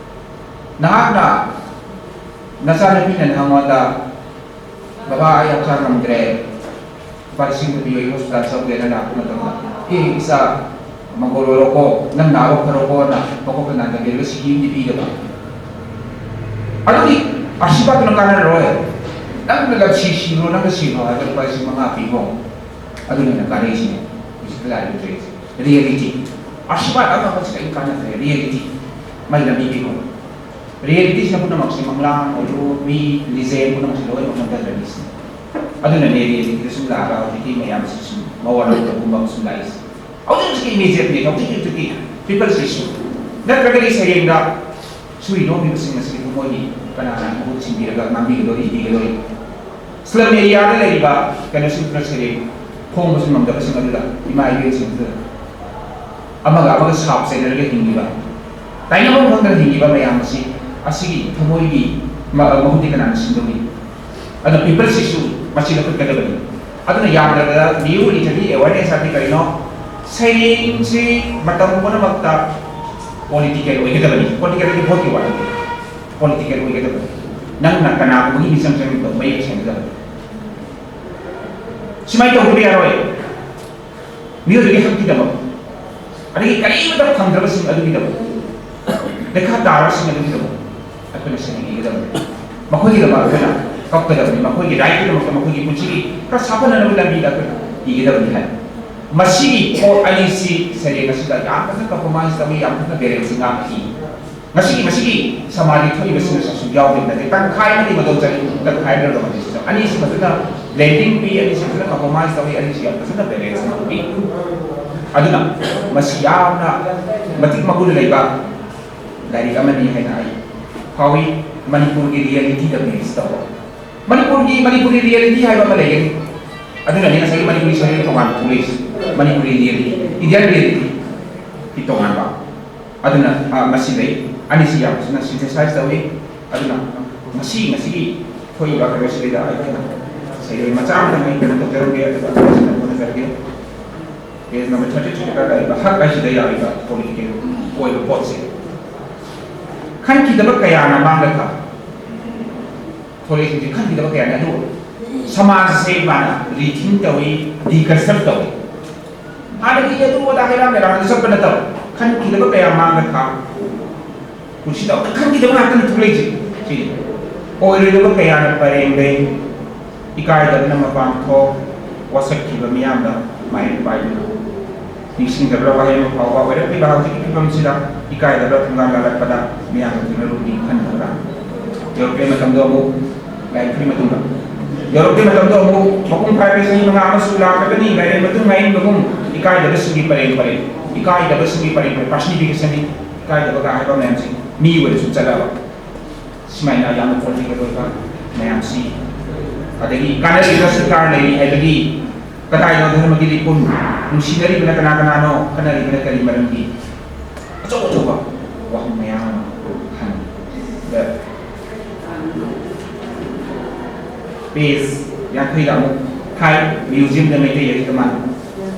ꯅꯍꯥꯛꯅ, ꯅꯆꯥꯅꯨꯄꯤꯅ ꯅꯉꯣꯟꯗ, "ꯕꯕꯥ, ꯑꯩ ꯍꯛꯆꯥꯡ ꯉꯝꯗ꯭ꯔꯦ, ꯂꯨꯄꯥ ꯂꯤꯁꯤꯡ ꯑꯃ ꯄꯤꯌꯨ, ꯑꯩ ꯍꯣꯁꯄꯤꯇꯥꯜ ꯆꯠꯂꯨꯒꯦꯅ" ꯂꯥꯛꯄ ꯃꯇꯝꯗ, "ꯑꯦ, ꯏꯆꯥ, ꯃꯪꯒꯣꯜ ꯑꯣꯏꯔꯣꯀꯣ, ꯅꯪ ꯅꯥꯕ ꯐꯔꯣꯀꯣꯅ" ꯃꯀꯣꯛꯇ ꯅꯥꯟꯊꯕꯤꯔꯒ ꯁꯤꯀꯤ ꯑꯃꯗꯤ ꯄꯤꯗꯕ꯫ ꯑꯗꯨꯗꯤ ꯑꯁꯤꯕꯥꯗꯨꯅ ꯀꯥꯟꯅꯔꯔꯣꯏ꯫ "ꯅꯪꯅ ꯂꯞꯁꯤ ꯁꯤꯔꯣ, ꯅꯪꯅ ꯁꯤꯔꯣ" ꯍꯥꯏꯕ ꯂꯨꯄꯥ ꯂꯤꯁꯤꯡ ꯃꯉꯥ ꯄꯤꯕꯣ꯫ ꯑꯗꯨꯅ ꯍꯦꯟꯅ ꯀꯥꯟꯅꯩꯁꯤꯅꯦ ꯍꯧꯖꯤꯛꯇ ꯂꯥꯛꯏꯕ ꯇ꯭ꯔꯦꯟꯁꯦ꯫ ꯔꯤꯌꯦꯂꯤꯇꯤ꯫ ꯑꯁꯤꯕꯥꯗ ꯑꯃꯈꯛꯁꯤꯗ ꯑꯩ ꯀꯥꯟꯅꯗ꯭ꯔꯦ꯫ ꯔꯤꯌꯦꯂꯤꯇꯤ꯫ ꯃꯥꯏ ꯂꯝꯕꯤ ꯄꯤꯕ꯫ ꯔꯤꯌꯦꯂꯤꯇꯤꯁꯤꯅ ꯄꯨꯝꯅꯃꯛꯁꯦ, ꯃꯪꯂꯥꯟ ꯑꯣꯏꯔꯣ, ꯃꯤ, ꯂꯤꯖꯦꯟ ꯄꯨꯝꯅꯃꯛꯁꯦ ꯂꯣꯏꯅꯃꯛ ꯅꯝꯊꯗ꯭ꯔꯅꯤ ꯁꯤꯅꯤ꯫ ꯑꯗꯨꯅꯅꯦ ꯔꯤꯌꯦꯂꯤꯇꯤꯗ ꯁꯨꯝ ꯂꯥꯛꯑꯒ ꯍꯧꯖꯤꯛꯀꯤ ꯃꯌꯥꯝꯁꯤ ꯁꯨꯝ ꯃꯋꯥ ꯂꯧꯗꯕꯒꯨꯝꯕ ꯑꯃ ꯁꯨꯝ ꯂꯥꯛꯏꯁꯦ꯫ ꯍꯧꯖꯤꯛ ꯍꯧꯖꯤꯛꯀꯤ ꯏꯃꯤꯗꯤꯌꯦꯠꯅꯦ, ꯍꯧꯖꯤꯛ ꯍꯧꯖꯤꯛꯀꯤ ꯄꯤꯄꯜꯁ ꯏꯁꯨ꯫ ꯅꯠꯇ꯭ꯔꯒꯗꯤ ꯁꯩꯔꯦꯡꯗ ꯁꯨꯏ ꯅꯣꯝꯃꯤꯕꯁꯤꯡ ꯑꯁꯤꯒꯤ ꯊꯃꯣꯏꯒꯤ ꯀꯅꯥꯅ ꯃꯍꯨꯠ ꯁꯤꯟꯕꯤꯔꯒ ꯉꯥꯡꯕꯤꯒꯗꯧꯔꯤ, ꯏꯕꯤꯒꯗꯧꯔꯤ? ꯁ꯭ꯂꯝ ꯑꯦꯔꯤꯌꯥꯗ ꯂꯩꯔꯤꯕ ꯀꯩꯅꯣꯁꯤꯡꯗꯨꯅ ꯁꯩꯔꯦꯡ ꯐꯣꯡꯕꯁꯨ ꯉꯝꯗꯕꯁꯤꯡ ꯑꯗꯨꯗ, ꯏꯃꯥ ꯏꯕꯦꯟꯁꯤꯡ ꯑꯗꯨꯗ ꯑꯃꯒ ꯑꯃꯒ ꯁꯥꯞ ꯆꯩꯅꯔꯒ ꯍꯤꯡꯂꯤꯕ, ꯇꯥꯏꯅꯐꯝ ꯈꯪꯗꯅ ꯍꯤꯡꯂꯤꯕ ꯃꯌꯥꯝ ꯑꯁꯤ, ꯑꯁꯤꯒꯤ ꯊꯃꯣꯏꯒꯤ ꯃ-, ꯃꯍꯨꯠꯇꯤ ꯀꯅꯥꯅ ꯁꯤꯟꯗꯧꯔꯤ? ꯑꯗꯨꯅ ꯄꯤꯄꯜꯁ ꯏꯁꯨ ꯃꯁꯤ ꯂꯧꯈꯠꯀꯗꯕꯅꯤ꯫ ꯑꯗꯨꯅ ꯌꯥꯝꯗ꯭ꯔꯕꯗ ꯅ꯭ꯌꯨ ꯂꯤꯇꯔꯦꯔꯤ ꯑꯦꯋꯥꯔꯅꯦꯁ ꯍꯥꯏꯕꯗꯤ ꯀꯔꯤꯅꯣ? ꯁꯩꯔꯦꯡꯁꯤ ꯃꯇꯝ ꯄꯨꯝꯅꯃꯛꯇ ꯄꯣꯂꯤꯇꯤꯀꯦꯜ ꯑꯣꯏꯒꯗꯕꯅꯤ꯫ ꯄꯣꯂꯤꯇꯤꯀꯦꯜꯗꯤ ꯚꯣꯠꯀꯤ ꯋꯥ ꯅꯠꯇꯦ, ꯄꯣꯂꯤꯇꯤꯀꯦꯜ ꯑꯣꯏꯒꯗꯕꯅꯤ꯫ ꯅꯪꯅ ꯀꯅꯥꯒꯨꯝꯕꯒꯤ ꯃꯤꯆꯪ ꯆꯪꯉꯤꯕꯗꯣ ꯃꯌꯦꯛ ꯁꯦꯡꯒꯗꯕꯅꯤ꯫ ꯁꯨꯃꯥꯏꯅ ꯇꯧꯗꯕ ꯌꯥꯔꯣꯏ꯫ ꯃꯤꯑꯣꯏꯕꯒꯤ ꯍꯛꯀꯤꯗꯃꯛ, ꯑꯗꯒꯤ ꯀꯔꯤꯃꯠꯇ ꯐꯪꯗ꯭ꯔꯕꯁꯤꯡ ꯑꯗꯨꯒꯤꯗꯃꯛ, ꯂꯩꯈꯥ ꯇꯥꯔꯕꯁꯤꯡ ꯑꯗꯨꯒꯤꯗꯃꯛ ꯑꯩꯈꯣꯏꯅ ꯁꯩꯔꯦꯡ ꯏꯒꯗꯕꯅꯤ꯫ ꯃꯈꯣꯏꯒꯤꯗꯃꯛ ꯑꯩꯈꯣꯏꯅ ꯀꯞꯀꯗꯕꯅꯤ꯫ ꯃꯈꯣꯏꯒꯤ ꯔꯥꯏꯠꯀꯤꯗꯃꯛꯇ, ꯃꯈꯣꯏꯒꯤ ꯄꯨꯟꯁꯤꯒꯤ ꯈꯔ ꯁꯥꯐꯅꯅꯕ ꯂꯝꯕꯤꯗ ꯑꯩꯈꯣꯏꯅ ꯏꯒꯗꯕꯅꯤ ꯍꯥꯏ꯫ ꯃꯁꯤꯒꯤ ꯄꯣꯠ ꯑꯅꯤꯁꯤ ꯁꯩꯔꯦꯡ ꯑꯁꯤꯗ ꯌꯥꯝ ꯐꯖꯅ ꯀꯝꯄ꯭ꯔꯣꯃꯥꯏꯁ ꯇꯧꯏ, ꯌꯥꯝ ꯐꯖꯅ ꯕꯦꯂꯦꯟꯁꯁꯤ ꯉꯥꯛꯏ꯫ ꯃꯁꯤꯒꯤ ꯃꯁꯤꯒꯤ ꯁꯃꯥꯖꯒꯤ ꯊꯣꯛꯏꯕꯁꯤꯡ ꯑꯁꯤꯁꯨ ꯌꯥꯎꯗꯕ ꯅꯠꯇꯦ꯫ ꯇꯪꯈꯥꯏ ꯑꯃꯗꯤ ꯃꯗꯧ ꯆꯠꯂꯤ, ꯇꯪꯈꯥꯏ ꯑꯃꯗꯤ ꯃꯗꯧ ꯆꯠꯂꯤ꯫ ꯑꯅꯤꯁꯤ ꯐꯖꯅ blending ꯄꯤ, ꯑꯅꯤꯁꯤ ꯐꯖꯅ compromise ꯇꯧꯏ, ꯑꯅꯤꯁꯤ ꯌꯥꯝ ꯐꯖꯅ balance ꯑꯃ ꯄꯤ꯫ ꯑꯗꯨꯅ ꯃꯁꯤ ꯌꯥꯝꯅ ꯃꯇꯤꯛ ꯃꯒꯨꯟ ꯂꯩꯕ ꯂꯥꯏꯔꯤꯛ ꯑꯃꯅꯤ ꯍꯥꯏꯅ ꯑꯩ ꯐꯥꯎꯏ꯫ ꯃꯅꯤꯄꯨꯔꯒꯤ reality ꯗ base ꯇꯧꯕ, ꯃꯅꯤꯄꯨꯔꯒꯤ ꯃꯅꯤꯄꯨꯔꯤ reality ꯍꯥꯏꯕ ꯑꯃ ꯂꯩꯒꯅꯤ꯫ ꯑꯗꯨꯅꯅꯤ ꯉꯁꯥꯏꯒꯤ ꯃꯅꯤꯄꯨꯔꯤ ꯁꯩꯔꯦꯡ ꯇꯣꯉꯥꯟꯅ ꯊꯣꯛꯂꯛꯏꯁꯦ꯫ ꯃꯅꯤꯄꯨꯔꯤ reality, Indian reality ꯒꯤ ꯇꯣꯉꯥꯟꯕ꯫ ꯑꯗꯨꯅ, ꯑ, ꯃꯁꯤ ꯂꯩ꯫ ꯑꯅꯤꯁꯤ ꯌꯥꯝ ꯐꯖꯅ synthesize ꯇꯧꯏ꯫ ꯑꯗꯨꯅ ꯉꯁꯤ, ꯉꯁꯤꯒꯤ ꯊꯣꯛꯏꯕ ꯀꯩꯅꯣꯁꯤꯗꯩꯗ ꯑꯩꯈꯣꯏꯅ ꯁꯩꯔꯦꯡ ꯃꯆꯥ ꯑꯃꯇꯪ ꯑꯩ ꯀꯩꯅꯣ ꯇꯧꯖꯔꯝꯒꯦ, ꯑꯗꯨꯒ ꯑꯩꯈꯣꯏꯁꯤꯅ ꯍꯣꯠꯅꯖꯔꯒꯦ꯫ Page number thirty three ꯗ ꯂꯩꯔꯤꯕ ꯍꯛ ꯍꯥꯏꯁꯤꯗ ꯌꯥꯎꯔꯤꯕ political ꯑꯣꯏꯕ ꯄꯣꯠꯁꯦ꯫ ꯈꯟꯈꯤꯗꯕ ꯀꯌꯥꯅ ꯃꯥꯡꯂꯛꯄ꯫ ꯊꯣꯛꯂꯛꯏꯁꯤꯡꯁꯦ ꯈꯟꯈꯤꯗꯕ ꯀꯌꯥꯅꯤ꯫ ꯑꯗꯨ ꯁꯃꯥꯖꯁꯦ ꯃꯥꯅ rethink ꯇꯧꯏ, deconstruct ꯇꯧꯏ꯫ ꯍꯥꯟꯅꯗꯤ ꯑꯗꯨ ꯑꯗꯥ ꯍꯩꯔꯥꯡ ꯂꯩꯔꯥꯡꯗ ꯆꯠꯄ ꯅꯠꯇꯕ, ꯈꯟꯈꯤꯗꯕ ꯀꯌꯥ ꯃꯥꯡꯗ ꯊꯥ ꯄꯨꯟꯁꯤꯗ ꯑꯃꯨꯛꯇ ꯈꯟꯈꯤꯗꯕ ꯉꯥꯛꯇꯅꯤ ꯊꯣꯛꯂꯛꯏꯁꯦ꯫ ꯁꯤꯅꯤ꯫ ꯑꯣꯏꯔꯣꯏꯗꯕ ꯀꯌꯥꯅ ꯄꯔꯦꯡ ꯂꯩ, ꯏꯀꯥꯏꯗꯕꯅ ꯃꯄꯥꯟ ꯊꯣꯛ, ꯋꯥꯁꯛꯈꯤꯕ ꯃꯤꯌꯥꯝꯗ ꯃꯥꯏ ꯄꯥꯏꯗꯨꯅ꯫ ꯅꯤꯡꯁꯤꯡꯗꯕ꯭ꯔꯥ ꯋꯥꯍꯩ ꯑꯃ ꯐꯥꯎꯕ? ꯑꯣꯏꯔꯛꯂꯤꯕ ꯍꯧꯖꯤꯛꯀꯤ ꯐꯤꯕꯝꯁꯤꯗ ꯏꯀꯥꯏꯗꯕ꯭ꯔꯥ ꯊꯣꯡꯒꯥꯟ ꯂꯥꯜꯂꯛꯄꯗ ꯃꯤꯌꯥꯝꯅ ꯊꯦꯡꯅꯔꯨꯕꯅꯤ ꯈꯟꯗꯕ꯭ꯔꯥ? ꯌꯧꯔꯛꯄꯒꯤ ꯃꯇꯝꯗꯣ ꯑꯃꯨꯛ ꯂꯥꯏꯔꯤꯛ ꯐ꯭ꯔꯤ ꯃꯇꯨꯡꯗ꯫ ꯌꯧꯔꯛꯄꯒꯤ ꯃꯇꯝꯗꯣ ꯑꯃꯨꯛ ꯃꯄꯨꯡ ꯐꯥꯔꯛꯄ ꯆꯍꯤ ꯃꯉꯥ ꯑꯃꯁꯨ ꯂꯥꯛꯂꯒꯅꯤ, ꯂꯥꯏꯔꯦꯝ ꯃꯇꯨꯡ ꯉꯥꯏꯅꯤꯡꯕꯒꯨꯝ ꯏꯀꯥꯏꯗꯕꯁꯤꯡꯒꯤ ꯄꯔꯦꯡ ꯄꯔꯦꯡ, ꯏꯀꯥꯏꯗꯕꯁꯤꯡꯒꯤ ꯄꯔꯦꯡ ꯄꯔꯦꯡ, personification ꯅꯤ꯫ ꯏꯀꯥꯏꯗꯕꯒ ꯍꯥꯏꯕ ꯃꯌꯥꯝꯁꯤ ꯃꯤ ꯑꯣꯏꯔꯁꯨ ꯆꯠꯂꯕ꯫ ꯁꯨꯃꯥꯏꯅ ꯌꯥꯝꯅ political ꯑꯣꯏꯕ ꯃꯌꯥꯝꯁꯤ, ꯑꯗꯒꯤ ꯀꯥꯟꯅꯔꯤꯕ ꯁꯔꯀꯥꯔ ꯂꯩꯔꯤ ꯍꯥꯏꯕꯒꯤ ꯀꯗꯥꯏꯅꯣ ꯙꯔꯃꯒꯤ ꯂꯤꯄꯨꯟ, ꯅꯨꯡꯁꯤꯅꯔꯤꯕꯅ ꯀꯅꯥ ꯀꯅꯥꯅꯣ, ꯈꯠꯅꯔꯤꯕꯅ ꯀꯔꯤ ꯃꯔꯝꯒꯤ? ꯑꯆꯧ ꯑꯆꯧꯕ ꯋꯥꯍꯪ ꯃꯌꯥꯝ ꯑꯃ ꯍꯪꯉꯤ꯫ ꯑꯗ page ꯌꯥꯡꯈꯩꯗ ꯑꯃꯨꯛ ꯍꯥꯏ, museum ꯗ ꯃꯩꯇꯩ ꯑꯁꯤꯗ ꯃꯥꯅ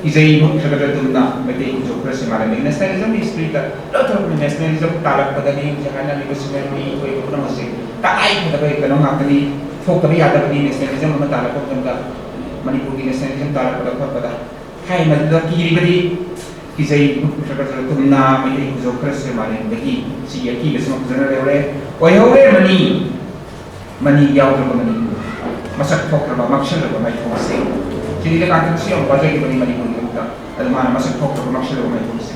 ꯀꯤꯖꯩ ꯃꯨꯠꯈ꯭ꯔꯒꯗ꯭ꯔꯥ ꯇꯨꯝꯅ ꯃꯩꯇꯩ ꯈꯨꯖꯣꯞ ꯈꯔ ꯁꯦꯝꯃꯥꯟꯂꯝꯃꯤ꯫ Nationalism ꯒꯤ spirit ꯇ ꯂꯣꯏ ꯊꯣꯛꯂꯛꯄꯅꯤ꯫ Nationalism ꯇꯥꯜꯂꯛꯄꯗꯅꯤ ꯍꯧꯖꯤꯛ ꯍꯥꯏꯅꯔꯤꯕ ꯁꯤꯡꯅꯔꯤ ꯑꯣꯏꯕ ꯄꯨꯝꯅꯃꯛꯁꯦ ꯇꯉꯥꯏ ꯐꯗꯕ ꯀꯩꯅꯣ ꯉꯥꯛꯇꯅꯤ꯫ ꯊꯣꯛꯇꯕ ꯌꯥꯗꯕꯅꯤ nationalism ꯑꯃ ꯇꯥꯜꯂꯛꯄ ꯃꯇꯝꯗ꯫ ꯃꯅꯤꯄꯨꯔꯒꯤ nationalism ꯇꯥꯜꯂꯛꯄꯗ ꯈꯣꯠꯄꯗ ꯍꯥꯏ ꯃꯗꯨꯗ ꯀꯤꯔꯤꯕꯗꯤ ꯀꯤꯖꯩ ꯃꯨꯠꯈ꯭ꯔꯒꯗ꯭ꯔꯥ ꯇꯨꯝꯅ ꯃꯩꯇꯩ ꯈꯨꯖꯣꯞ ꯈꯔ ꯁꯦꯝꯃꯥꯟꯂꯝꯕꯗꯒꯤ ꯁꯤꯒꯤ ꯑꯀꯤꯕꯁꯤꯃ ꯐꯖꯅ ꯂꯩꯍꯧꯔꯦ꯫ ꯑꯣꯏꯍꯧꯔꯦ ꯃꯅꯤ꯫ ꯃꯅꯤ ꯌꯥꯎꯗ꯭ꯔꯕ ꯃꯅꯤꯄꯨꯔ꯫ ꯃꯁꯛ ꯊꯣꯛꯇ꯭ꯔꯕ, ꯃꯛꯁꯜꯂꯕ ꯃꯥꯏꯊꯣꯡꯁꯦ꯫ ꯁꯤꯗꯩꯗ ꯀꯥꯟꯇꯟꯁꯨ ꯌꯥꯝ ꯋꯥꯖꯈꯤꯕꯅꯤ ꯃꯅꯤꯄꯨꯔꯒꯤꯗꯃꯛꯇ꯫ ꯑꯗꯨ ꯃꯥꯅ ꯃꯁꯛ ꯊꯣꯛꯇ꯭ꯔꯕ, ꯃꯛꯁꯜꯂꯕ ꯃꯥꯏꯊꯣꯡꯁꯦ꯫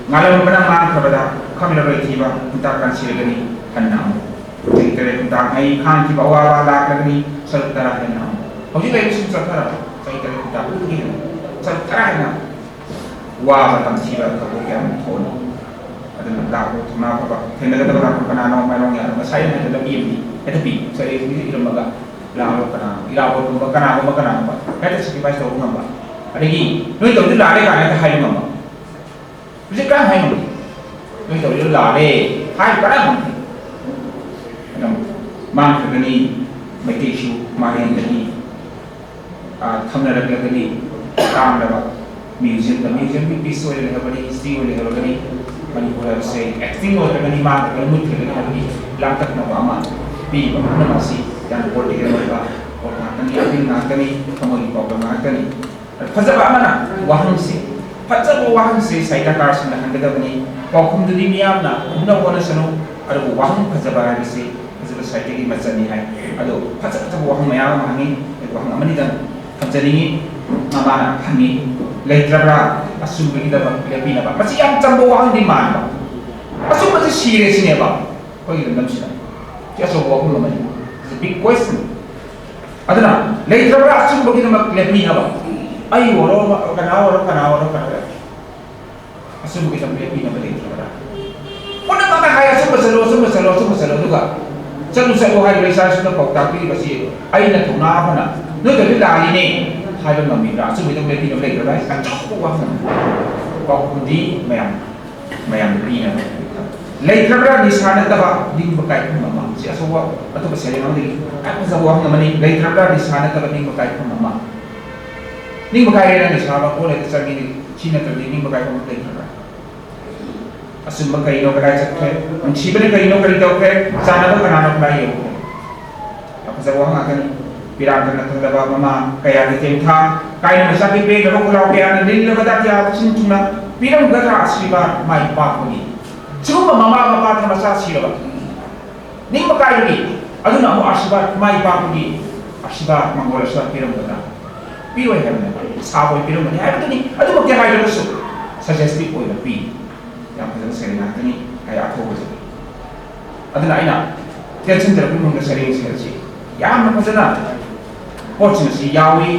ꯉꯥꯜꯂꯝꯕꯅ ꯃꯥꯡꯈ꯭ꯔꯕꯗ, ꯈꯪꯂꯔꯣꯏ ꯊꯤꯕ ꯈꯨꯟꯇꯥꯛ ꯀꯥꯟꯁꯤꯜꯂꯒꯅꯤ ꯍꯟꯅ ꯑꯃꯨꯛ꯫ ꯆꯍꯤ ꯇꯔꯦꯠ ꯈꯨꯟꯇꯥꯛ ꯉꯥꯏ ꯈꯥꯡꯈꯤꯕ ꯑꯋꯥꯕ ꯂꯥꯛꯂꯒꯅꯤ ꯁꯔꯨꯛ ꯇꯔꯥ ꯍꯦꯟꯅ ꯑꯃꯨꯛ꯫ ꯍꯧꯖꯤꯛ ꯂꯩꯔꯤꯕꯁꯤꯡ ꯆꯠꯊꯔꯕ ꯆꯍꯤ ꯇꯔꯦꯠ ꯈꯨꯟꯇꯥꯛ ꯑꯗꯨꯗꯒꯤ ꯍꯦꯟꯅ ꯁꯔꯨꯛ ꯇꯔꯥ ꯍꯦꯟꯅ ꯋꯥꯕ ꯇꯝꯊꯤꯕ ꯊꯧꯗꯣꯛ ꯀꯌꯥ ꯑꯃ ꯊꯣꯛꯑꯅꯤ꯫ ꯑꯗꯨꯅ ꯂꯥꯛꯄ ꯊꯧꯅꯥ ꯐꯕ ꯊꯦꯡꯅꯒꯗꯕ ꯂꯥꯛꯄ ꯀꯅꯥꯅꯣ ꯃꯥꯏꯔꯣꯡ ꯌꯥꯅꯕ ꯉꯁꯥꯏ ꯑꯩꯅ ꯍꯥꯏꯕ ꯂꯝꯕꯤ ꯑꯃꯗꯤ ꯍꯦꯛꯇ ꯄꯤ꯫ ꯆꯠꯂꯤꯁꯤꯡꯁꯤ ꯏꯔꯝꯃꯒ ꯂꯥꯛꯑꯕ ꯀꯅꯥꯅꯣ ꯏꯔꯥꯕꯣꯠꯀꯨꯝꯕ ꯀꯅꯥꯒꯨꯝꯕ ꯀꯅꯥꯒꯨꯝꯕ ꯍꯦꯛꯇ ꯁꯦꯀ꯭ꯔꯤꯐꯥꯏꯁ ꯇꯧꯕ ꯉꯝꯕ꯫ ꯑꯗꯒꯤ ꯅꯣꯏ ꯇꯧꯗꯤ ꯂꯥꯛꯂꯦ ꯀꯥꯏꯅ ꯍꯦꯛꯇ ꯍꯥꯏꯕ ꯉꯝꯕ꯫ ꯍꯧꯖꯤꯛ ꯀꯔꯝ ꯍꯥꯏꯅꯤ? ꯅꯣꯏ ꯇꯧꯔꯤꯗꯣ ꯂꯥꯜꯂꯦ ꯍꯥꯏꯕ ꯀꯔꯝ ꯍꯥꯏꯅꯤ? ꯑꯗꯨꯝ ꯃꯥꯡꯈ꯭ꯔꯒꯅꯤ, ꯃꯩꯇꯩꯁꯨ ꯃꯥꯂꯦꯝꯗꯒꯤ, ꯑꯥ, ꯊꯝꯅꯔꯛꯂꯒꯅꯤ꯫ ꯇꯥꯡꯂꯕ ꯃ꯭ꯌꯨꯖꯤꯌꯝꯗ, ꯃ꯭ꯌꯨꯖꯤꯌꯝꯒꯤ ꯄꯤꯁ ꯑꯣꯏꯅ ꯂꯩꯍꯧꯒꯅꯤ, ꯍꯤꯁꯇ꯭ꯔꯤ ꯑꯣꯏꯅ ꯂꯩꯍꯧꯒꯅꯤ꯫ ꯃꯅꯤꯄꯨꯔ ꯍꯥꯏꯕꯁꯦ ꯑꯦꯛꯁꯇꯤꯡ ꯑꯣꯏꯔꯒꯅꯤ, ꯃꯥꯡꯈ꯭ꯔꯒꯅꯤ, ꯃꯨꯠꯈ꯭ꯔꯒꯅꯤ ꯍꯥꯏꯕꯒꯤ ꯂꯥꯡꯇꯛꯅꯕ ꯑꯃ ꯄꯤꯔꯤꯕ ꯄꯨꯝꯅꯃꯛ ꯑꯁꯤ ꯌꯥꯝꯅ ꯄꯣꯂꯤꯇꯤꯀꯦꯜ ꯑꯣꯏꯕ ꯄꯣꯠ ꯉꯥꯛꯇꯅꯤ, ꯑꯐꯤꯡ ꯉꯥꯛꯇꯅꯤ, ꯊꯃꯣꯏꯒꯤ ꯄꯥꯎꯗꯝ ꯉꯥꯛꯇꯅꯤ꯫ ꯐꯖꯕ ꯑꯃꯅ ꯋꯥꯍꯪꯁꯦ, ꯐꯖꯕ ꯋꯥꯍꯪꯁꯦ ꯁꯥꯍꯤꯇ꯭ꯌꯀꯥꯔꯁꯤꯡꯅ ꯍꯪꯒꯗꯕꯅꯤ꯫ ꯄꯥꯎꯈꯨꯝꯗꯨꯗꯤ ꯃꯤꯌꯥꯝꯅ ꯈꯨꯝꯅꯕ ꯍꯣꯠꯅꯁꯅꯨ, ꯑꯗꯨꯕꯨ ꯋꯥꯍꯪ ꯐꯖꯕ ꯍꯥꯏꯕꯁꯤ ꯐꯖꯕ ꯁꯥꯍꯤꯇ꯭ꯌꯒꯤ ꯃꯆꯠꯅꯤ ꯍꯥꯏ꯫ ꯑꯗꯣ ꯐꯖ ꯐꯖꯕ ꯋꯥꯍꯪ ꯃꯌꯥꯝ ꯑꯃ ꯍꯪꯉꯤ, ꯑꯗꯨ ꯋꯥꯍꯪ ꯑꯃꯅꯤꯗꯪ ꯊꯝꯖꯅꯤꯡꯉꯤ꯫ ꯃꯃꯥꯅ ꯍꯪꯉꯤ, "ꯂꯩꯇ꯭ꯔꯕ꯭ꯔꯥ ꯑꯆꯨꯝꯕꯒꯤꯗꯃꯛ ꯂꯦꯞꯄꯤꯅꯕ?" ꯃꯁꯤ ꯌꯥꯝ ꯆꯝꯕ ꯋꯥꯍꯪꯗꯤ ꯃꯥꯟꯕ, ꯑꯆꯨꯝꯕꯁꯤ ꯁꯤꯔꯦ ꯁꯤꯅꯦꯕ꯫ ꯑꯩꯈꯣꯏꯒꯤ ꯂꯝꯗꯝꯁꯤꯗ ꯁꯤ ꯑꯆꯧꯕ ꯋꯥꯐꯝ ꯑꯃꯅꯤ꯫ It's a big question. ꯑꯗꯨꯅ ꯂꯩꯇ꯭ꯔꯕ꯭ꯔꯥ ꯑꯆꯨꯝꯕꯒꯤꯗꯃꯛ ꯂꯦꯞꯄꯤꯅꯕ? ꯑꯩ ꯑꯣꯏꯔꯣ, ꯀꯅꯥ ꯑꯣꯏꯔꯣ, ꯀꯅꯥ ꯑꯣꯏꯔꯣ, ꯀꯅꯥ ꯑꯣꯏꯔꯣ, ꯑꯆꯨꯝꯕꯒꯤꯗꯃꯛ ꯂꯦꯞꯄꯤꯅꯕ ꯂꯩꯇ꯭ꯔꯕ꯭ꯔꯥ? ꯄꯨꯝꯅꯃꯛꯅ ꯍꯥꯏ, "ꯑꯆꯨꯝꯕ ꯆꯠꯂꯣ, ꯑꯆꯨꯝꯕ ꯆꯠꯂꯣ, ꯑꯆꯨꯝꯕ ꯆꯠꯂꯣ", ꯑꯗꯨꯒ "ꯆꯠꯂꯨ, ꯆꯠꯂꯨ" ꯍꯥꯏꯔꯤꯕ ꯏꯆꯥꯁꯤꯡꯅ ꯄꯥꯎꯇꯥꯛ ꯄꯤꯔꯤꯕꯁꯤ ꯑꯩꯅ ꯊꯧꯅꯥ ꯐꯅ ꯅꯣꯏꯗꯗꯤ ꯂꯥꯜꯂꯤꯅꯦ ꯍꯥꯏꯕ ꯉꯝꯃꯤꯕ꯭ꯔꯥ? ꯑꯆꯨꯝꯕꯒꯤꯗꯃꯛ ꯂꯦꯞꯄꯤꯅꯕ ꯂꯩꯇ꯭ꯔꯕ꯭ꯔꯥ ꯍꯥꯏꯁꯤ ꯑꯆꯧꯕ ꯋꯥꯐꯝ ꯑꯃꯅꯤ꯫ ꯄꯥꯎꯈꯨꯝꯗꯤ ꯃꯌꯥꯝ ꯃꯌꯥꯝꯗ ꯄꯤꯅꯕ꯫ ꯂꯩꯇ꯭ꯔꯕ꯭ꯔꯥ ꯅꯤꯁꯥ ꯅꯠꯇꯕ ꯅꯤꯡꯕ ꯀꯥꯏꯈꯨꯝ ꯑꯃ? ꯁꯤ ꯑꯆꯧꯕ ꯑꯇꯣꯞꯄ ꯁꯩꯔꯦꯡ ꯑꯃꯗꯒꯤ ꯌꯥꯝ ꯐꯖꯕ ꯋꯥꯐꯝ ꯑꯃꯅꯤ꯫ "ꯂꯩꯇ꯭ꯔꯕ꯭ꯔꯥ ꯅꯤꯁꯥ ꯅꯠꯇꯕ ꯅꯤꯡꯕ ꯀꯥꯏꯈꯨꯝ ꯑꯃ?" ꯅꯤꯡꯕ ꯀꯥꯏꯔꯦꯅ ꯅꯤꯁꯥ ꯑꯃ ꯀꯣꯜꯂꯦꯗ ꯆꯪꯉꯤꯅꯤ꯫ ꯁꯤ ꯅꯠꯇ꯭ꯔꯗꯤ ꯅꯤꯡꯕ ꯀꯥꯏꯈꯨꯝ ꯑꯃ ꯂꯩꯇ꯭ꯔꯕ꯭ꯔꯥ? ꯑꯆꯨꯝꯕ ꯀꯔꯤꯅꯣ ꯀꯗꯥꯏ ꯆꯠꯈ꯭ꯔꯦ? ꯅꯨꯡꯁꯤꯕꯅ ꯀꯔꯤꯅꯣ ꯀꯔꯤ ꯇꯧꯈ꯭ꯔꯦ? ꯆꯥꯟꯅꯕ ꯀꯅꯥꯅꯣ ꯀꯗꯥꯏ ꯌꯧꯈ꯭ꯔꯦ? ꯌꯥꯝ ꯐꯖꯕ ꯋꯥꯍꯪ ꯉꯥꯛꯇꯅꯤ꯫ ꯄꯤꯔꯥꯡꯗꯅ ꯈꯪꯗꯕ ꯃꯃꯥ ꯀꯌꯥꯒꯤ ꯇꯦꯡꯊꯥ, ꯀꯥꯏꯅ ꯃꯆꯥꯒꯤ ꯄꯦꯟꯗꯕ ꯈꯨꯂꯥꯎ ꯀꯌꯥꯅ ꯅꯤꯜꯂꯕꯗ ꯀꯌꯥ ꯁꯤꯟ ꯊꯨꯡꯅ ꯄꯤꯔꯝꯒꯗ꯭ꯔꯥ ꯑꯁꯤꯕ ꯃꯥꯏ ꯄꯥꯛꯄꯒꯤ? ꯁꯤꯒꯨꯝꯕ ꯃꯃꯥ ꯃꯄꯥꯗ ꯃꯆꯥ ꯁꯤꯔꯕ ꯅꯤꯡꯕ ꯀꯥꯏꯕꯒꯤ ꯑꯗꯨꯅ ꯑꯃꯨꯛ ꯑꯁꯤꯕ ꯃꯥꯏ ꯄꯥꯛꯄꯒꯤ ꯑꯁꯤꯕ ꯃꯪꯒꯣꯜ ꯑꯁꯤꯕ ꯄꯤꯔꯝꯒꯗ꯭ꯔꯥ? ꯄꯤꯔꯣꯏ ꯍꯥꯏꯕꯅꯦ꯫ ꯁꯥꯕ ꯑꯣꯏ ꯄꯤꯔꯝꯒꯅꯤ ꯍꯥꯏꯕꯗꯨꯅꯤ꯫ ꯑꯗꯨꯃꯛꯇꯤ ꯍꯥꯏꯗ꯭ꯔꯒꯁꯨ suggestive ꯑꯣꯏꯅ ꯄꯤ꯫ ꯌꯥꯝ ꯐꯖꯅ ꯁꯩꯔꯦꯡ ꯉꯥꯛꯇꯅꯤ ꯍꯥꯏ ꯑꯊꯧꯕꯁꯦ꯫ ꯑꯗꯨꯅ ꯑꯩꯅ ꯇꯦꯟꯁꯤꯟꯖꯔꯛꯄꯒꯤ ꯃꯅꯨꯡꯗ ꯁꯩꯔꯦꯡꯁꯤꯡ ꯑꯁꯤ ꯌꯥꯝꯅ ꯐꯖꯅ ꯄꯣꯠꯁꯤꯡ ꯑꯁꯤ ꯌꯥꯎꯏ꯫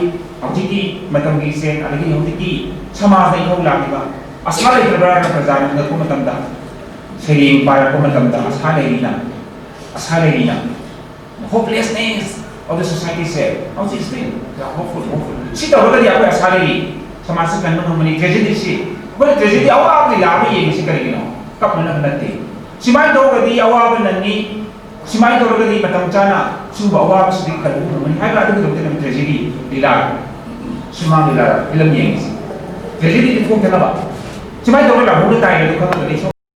ꯍꯧꯖꯤꯛꯀꯤ ꯃꯇꯝꯒꯤ ꯏꯆꯦꯜ ꯑꯗꯒꯤ ꯍꯧꯖꯤꯛꯀꯤ ꯁꯃꯥꯖꯗ ꯏꯍꯧ ꯂꯥꯛꯂꯤꯕ ꯑꯁꯥ ꯂꯩꯇ꯭ꯔꯕ꯭ꯔꯥ ꯍꯥꯏꯅ ꯄ꯭ꯔꯖꯥꯅ ꯍꯪꯂꯛꯄ ꯃꯇꯝꯗ ꯁꯩꯔꯦꯡ ꯄꯥꯔꯛꯄ ꯃꯇꯝꯗ ꯑꯁꯥ ꯂꯩꯔꯤꯅ ꯑꯁꯥ ꯂꯩꯔꯤꯅ hopelessness of the society ꯁꯦ ꯍꯧꯖꯤꯛ still hopeful, hopeful꯫ ꯁꯤ ꯇꯧꯔꯒꯗꯤ ꯑꯩꯈꯣꯏ ꯑꯁꯥ ꯂꯩꯔꯤ ꯁꯃꯥꯖꯁꯤ ꯀꯟꯕ ꯉꯝꯒꯅꯤ꯫ ꯇ꯭ꯔꯦꯖꯦꯗꯤꯁꯤ ꯑꯩꯈꯣꯏꯅ ꯇ꯭ꯔꯦꯖꯦꯗꯤ ꯑꯋꯥꯕ ꯂꯤꯂꯥ ꯑꯃ ꯌꯦꯡꯉꯤꯁꯤ ꯀꯔꯤꯒꯤꯅꯣ? ꯀꯞꯅꯅꯕ ꯅꯠꯇꯦ꯫ ꯁꯨꯃꯥꯏꯅ ꯇꯧꯔꯒꯗꯤ ꯑꯋꯥꯕ ꯅꯪꯉꯤ, ꯁꯨꯃꯥꯏꯅ ꯇꯧꯔꯒꯗꯤ ꯃꯇꯝ ꯆꯥꯅ ꯁꯤꯒꯨꯝꯕ ꯑꯋꯥꯕꯁꯤꯗꯒꯤ ꯀꯟꯕ ꯉꯝꯒꯅꯤ ꯍꯥꯏꯕ ꯑꯗꯨꯒꯤꯗꯃꯛꯇ ꯅꯪ ꯇ꯭ꯔꯦꯖꯦꯗꯤ ꯂꯤꯂꯥ ꯁꯨꯃꯥꯡ ꯂꯤꯂꯥ ꯐꯤꯂꯝ ꯌꯦꯡꯉꯤꯁꯤ꯫ ꯇ꯭ꯔꯦꯖꯦꯗꯤꯗꯤ ꯊꯣꯛꯇꯅꯕ ꯁꯨꯃꯥꯏꯅ ꯇꯧꯔꯒ ꯂꯥꯛꯍꯧꯕ ꯇꯥꯏ ꯍꯥꯏꯕꯗꯨ ꯈꯪꯉꯒꯗꯤ